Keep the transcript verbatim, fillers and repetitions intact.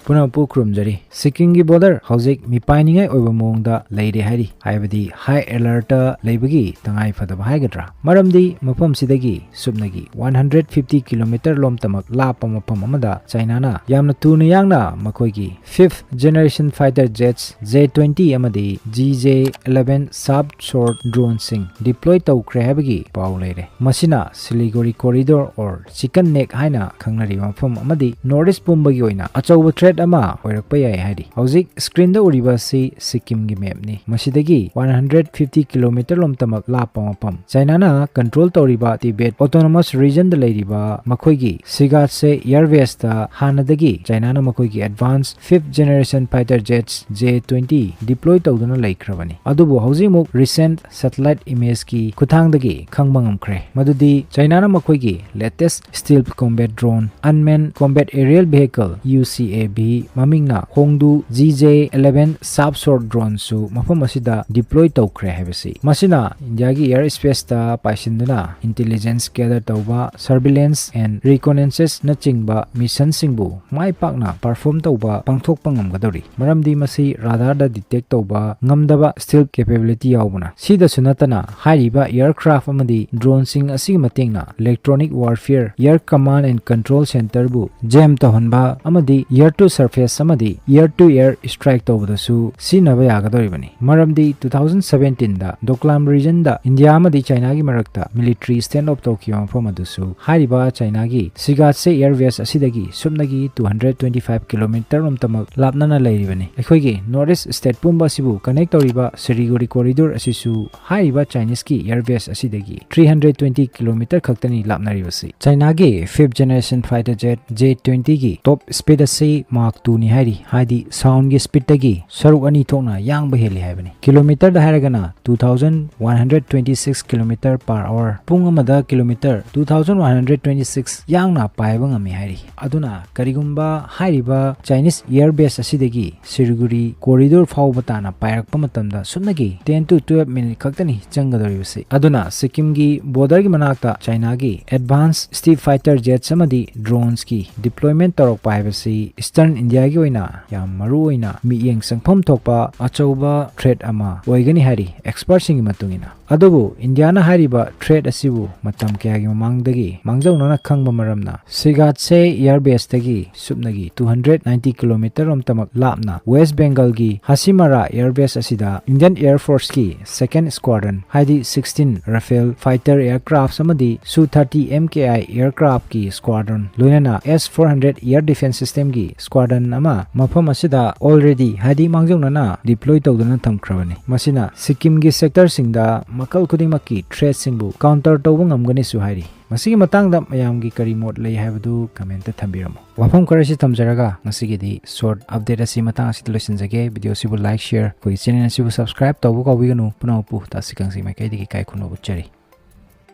ꯄꯨꯝꯅꯃꯛꯄꯨ ꯈꯨꯔꯨꯝꯖꯔꯤ꯫ ꯁꯤꯛꯀꯤꯝꯒꯤ border ꯍꯧꯖꯤꯛ ꯃꯤꯄꯥꯏꯅꯤꯡꯉꯥꯏ ꯑꯣꯏꯕ ꯃꯑꯣꯡꯗ ꯂꯩꯔꯦ ꯍꯥꯏꯔꯤ, ꯍꯥꯏꯕꯗꯤ high alert ꯂꯩꯕꯒꯤ ꯇꯉꯥꯏ ꯐꯗꯕ ꯍꯥꯏꯒꯗ꯭ꯔꯥ? ꯃꯔꯝꯗꯤ ꯃꯐꯝꯁꯤꯗꯒꯤ ꯁꯨꯞꯅꯒꯤ one hundred fifty kilometer ꯂꯣꯝꯇꯃꯛ ꯂꯥꯞꯄ ꯃꯐꯝ ꯑꯃꯗ ꯆꯥꯏꯅꯥꯅ ꯌꯥꯝꯅ ꯊꯨꯅ ꯌꯥꯡꯅ ꯃꯈꯣꯏꯒꯤ fifth generation fighter jets J twenty ꯑꯃꯗꯤ G J eleven Sharp Sword droneꯁꯤꯡ deploy ꯇꯧꯈ꯭ꯔꯦ ꯍꯥꯏꯕꯒꯤ ꯄꯥꯎ ꯂꯩꯔꯦ꯫ ꯃꯁꯤꯅ Siliguri corridor or chicken neck ꯍꯥꯏꯅ ꯈꯪꯅꯔꯤꯕ ꯃꯐꯝ ꯑꯃꯗꯤ North East ꯄꯨꯝꯕꯒꯤ ꯑꯣꯏꯅ ꯑꯆꯧꯕ threat ꯑꯃ ꯑꯣꯏꯔꯛꯄ ꯌꯥꯏ ꯍꯥꯏꯔꯤ꯫ ꯍꯧꯖꯤꯛ screenꯗ ꯎꯔꯤꯕ ꯑꯁꯤ ꯁꯤꯛꯀꯤꯝꯒꯤ mapꯅꯤ꯫ ꯃꯁꯤꯗꯒꯤ one hundred fifty kilometer ꯂꯣꯝꯇꯃꯛ ꯂꯥꯞꯄ ꯃꯐꯝ ꯆꯥꯏꯅꯥꯅ control ꯇꯧꯔꯤꯕ Tibet Autonomous Regionꯗ ꯂꯩꯔꯤꯕ ꯃꯈꯣꯏꯒꯤ Shigatse air baseꯇ ꯍꯥꯟꯅꯗꯒꯤ ꯆꯥꯏꯅꯥꯅ ꯃꯈꯣꯏꯒꯤ advanced fifth generation fighter jets J twenty deploy ꯇꯧꯗꯨꯅ ꯂꯩꯈ꯭ꯔꯕꯅꯤ꯫ ꯑꯗꯨꯕꯨ ꯍꯧꯖꯤꯛꯃꯨꯛ recent satellite imageꯀꯤ ꯈꯨꯠꯊꯥꯡꯗꯒꯤ ꯈꯪꯕ ꯉꯝꯈ꯭ꯔꯦ ꯃꯗꯨꯗꯤ ꯆꯥꯏꯅꯥꯅ ꯃꯈꯣꯏꯒꯤ latest stealth combat drone, unmanned combat aerial vehicle, UCAV ꯃꯃꯤꯡꯅ Hongdu G J eleven Sharp Sword droneꯁꯨ ꯃꯐꯝ ꯑꯁꯤꯗ deploy ꯇꯧꯈ꯭ꯔꯦ ꯍꯥꯏꯕꯁꯤ꯫ ꯃꯁꯤꯅ ꯏꯟꯗꯤꯌꯥꯒꯤ air spaceꯇ ꯄꯥꯏꯁꯤꯟꯗꯨꯅ intelligence gather ꯇꯧꯕ, surveillance and reconnaissanceꯅꯆꯤꯡꯕ missionꯁꯤꯡꯕꯨ ꯃꯥꯏ ꯄꯥꯛꯅ perform ꯇꯧꯕ, ꯄꯥꯡꯊꯣꯛꯄ ꯉꯝꯒꯗꯧꯔꯤ꯫ ꯃꯔꯝꯗꯤ ꯃꯁꯤ radarꯗ detect ꯇꯧꯕ ꯉꯝꯗꯕ stealth capability ꯌꯥꯎꯕꯅ꯫ ꯁꯤꯗꯁꯨ ꯅꯠꯇꯅ ꯍꯥꯏꯔꯤꯕ aircraft ꯑꯃꯗꯤ droneꯁꯤꯡ ꯑꯁꯤꯒꯤ ꯃꯇꯦꯡꯅ electronic warfare, air command and control centreꯕꯨ jam ꯇꯧꯍꯟꯕ ꯑꯃꯗꯤ air to surface ꯑꯃꯗꯤ air to air strike ꯇꯧꯕꯗꯁꯨ ꯁꯤꯖꯤꯟꯅꯕ ꯌꯥꯒꯗꯧꯔꯤꯕꯅꯤ꯫ ꯃꯔꯝꯗꯤ two thousand seventeenꯗ Doklam regionꯗ ꯏꯟꯗꯤꯌꯥ ꯑꯃꯗꯤ ꯆꯥꯏꯅꯥꯒꯤ ꯃꯔꯛꯇ military standoff ꯇꯧꯈꯤꯕ ꯃꯐꯝ ꯑꯗꯨꯁꯨ ꯍꯥꯏꯔꯤꯕ ꯆꯥꯏꯅꯥꯒꯤ Shigatse air base ꯑꯁꯤꯗꯒꯤ ꯁꯨꯞꯅꯒꯤ two hundred twenty five kilometer ꯔꯣꯝꯇꯃꯛ ꯂꯥꯞꯅꯅ ꯂꯩꯔꯤꯕꯅꯤ꯫ ꯑꯩꯈꯣꯏꯒꯤ North East state ꯄꯨꯝꯕ ꯑꯁꯤꯕꯨ connect ꯇꯧꯔꯤꯕ Siliguri corridor ꯑꯁꯤꯁꯨ ꯍꯥꯏꯔꯤꯕ Chineseꯀꯤ air base ꯑꯁꯤꯗꯒꯤ three hundred twenty kilometer ꯈꯛꯇꯅꯤ ꯂꯥꯞꯅꯔꯤꯕꯁꯤ꯫ ꯆꯥꯏꯅꯥꯒꯤ fifth generation fighter jet J twentyꯒꯤ top speed ꯑꯁꯤ Mach twoꯅꯤ ꯍꯥꯏꯔꯤ, ꯍꯥꯏꯗꯤ soundꯒꯤ speedꯇꯒꯤ ꯁꯔꯨꯛ ꯑꯅꯤ ꯊꯣꯛꯅ ꯌꯥꯡꯕ ꯍꯦꯜꯂꯤ ꯍꯥꯏꯕꯅꯤ꯫ Kilometerꯗ ꯍꯥꯏꯔꯒꯅ two thousand one hundred twenty six kilometer per hour, ꯄꯨꯡ ꯑꯃꯗ kilometer two thousand one hundred twenty six ꯌꯥꯡꯅ ꯄꯥꯏꯕ ꯉꯝꯃꯤ ꯍꯥꯏꯔꯤ꯫ ꯑꯗꯨꯅ ꯀꯔꯤꯒꯨꯝꯕ ꯍꯥꯏꯔꯤꯕ Chinese air base ꯑꯁꯤꯗꯒꯤ Siliguri corridor ꯐꯥꯎꯕ ꯇꯥꯅ ꯄꯥꯏꯔꯛꯄ ꯃꯇꯝꯗ ꯁꯨꯞꯅꯒꯤ ten to twelve minute ꯈꯛꯇꯅꯤ ꯆꯪꯒꯗꯧꯔꯤꯕꯁꯤ꯫ ꯑꯗꯨꯅ ꯁꯤꯛꯀꯤꯝꯒꯤ borderꯒꯤ ꯃꯅꯥꯛꯇ ꯆꯥꯏꯅꯥꯒꯤ advanced stealth fighter jets ꯑꯃꯗꯤ dronesꯀꯤ deployment ꯇꯧꯔꯛꯄ ꯍꯥꯏꯕꯁꯤ Eastern ꯏꯟꯗꯤꯌꯥꯒꯤ ꯑꯣꯏꯅ ꯌꯥꯝ ꯃꯔꯨ ꯑꯣꯏꯅ ꯃꯤꯠꯌꯦꯡ ꯆꯪꯐꯝ ꯊꯣꯛꯄ ꯑꯆꯧꯕ ꯊ꯭ꯔꯦꯠ ꯑꯃ ꯑꯣꯏꯒꯅꯤ ꯍꯥꯏꯔꯤ ꯑꯦꯛꯁꯄꯔꯠꯁꯤꯡꯒꯤ ꯃꯇꯨꯡ ꯏꯟꯅ꯫ ꯑꯗꯨꯕꯨ ꯏꯟꯗꯤꯌꯥꯅ ꯍꯥꯏꯔꯤꯕ ꯊ꯭ꯔꯦꯠ ꯑꯁꯤꯕꯨ ꯃꯇꯝ ꯀꯌꯥꯒꯤ ꯃꯃꯥꯡꯗꯒꯤ ꯃꯥꯡꯖꯧꯅꯅ ꯈꯪꯕ ꯃꯔꯝꯅ ꯁꯤꯒꯥꯠꯁꯦ ꯑꯦꯌꯔꯕꯦꯁꯇꯒꯤ ꯁꯨꯞꯅꯒꯤ two hundred ninety kilometre ꯔꯣꯝꯇꯃꯛ ꯂꯥꯞꯅ ꯋꯦꯁ ꯕꯦꯡꯒꯜꯒꯤ ꯍꯥꯁꯤꯃꯥꯔꯥ ꯑꯦꯌꯔꯕꯦꯁ ꯑꯁꯤꯗ ꯏꯟꯗꯤꯌꯟ ꯑꯦꯌꯔ ꯐꯣꯔꯁꯀꯤ second squadron, ꯍꯥꯏꯗꯤ sixteen Rafale fighter aircrafts ꯑꯃꯗꯤ Su thirty M K I aircraftꯀꯤ squadron, ꯂꯣꯏꯅꯅ S four hundred air defence systemꯒꯤ squadron ꯑꯃ ꯃꯐꯝ ꯑꯁꯤꯗ already, ꯍꯥꯏꯗꯤ ꯃꯥꯡꯖꯧꯅꯅ deploy ꯇꯧꯗꯨꯅ ꯊꯝꯈ꯭ꯔꯕꯅꯤ꯫ ꯃꯁꯤꯅ ꯁꯤꯛꯀꯤꯝꯒꯤ ꯁꯦꯛꯇꯔꯁꯤꯡꯗ ꯃꯈꯜ ꯈꯨꯗꯤꯡꯃꯛꯀꯤ ꯊ꯭ꯔꯦꯠꯁꯤꯡꯕꯨ counter ꯇꯧꯕ ꯉꯝꯒꯅꯤꯁꯨ ꯍꯥꯏꯔꯤ꯫ ꯃꯁꯤꯒꯤ ꯃꯇꯥꯡꯗ ꯃꯌꯥꯝꯒꯤ ꯀꯔꯤ ꯃꯣꯠ ꯂꯩ ꯍꯥꯏꯕꯗꯨ comment ꯊꯝꯕꯤꯔꯝꯃꯨ꯫ ꯋꯥꯐꯝ ꯈꯔꯁꯤ ꯊꯝꯖꯔꯒ ꯉꯁꯤꯒꯤꯗꯤ short update ꯑꯁꯤ ꯃꯇꯥꯡ ꯑꯁꯤꯗ ꯂꯣꯏꯁꯤꯟꯖꯒꯦ꯫ Video ꯑꯁꯤꯕꯨ like, share, ꯑꯩꯈꯣꯏꯒꯤ channel ꯑꯁꯤꯕꯨ subscribe ꯇꯧꯕ ꯀꯥꯎꯕꯤꯒꯅꯨ꯫ ꯄꯨꯝꯅꯃꯛꯄꯨ ꯇꯥꯁꯤ ꯀꯥꯡꯖꯩ ꯃꯥꯏꯀꯩꯗꯒꯤ ꯏꯀꯥꯏ ꯈꯨꯝꯅꯕ ꯎꯠꯆꯔꯤ꯫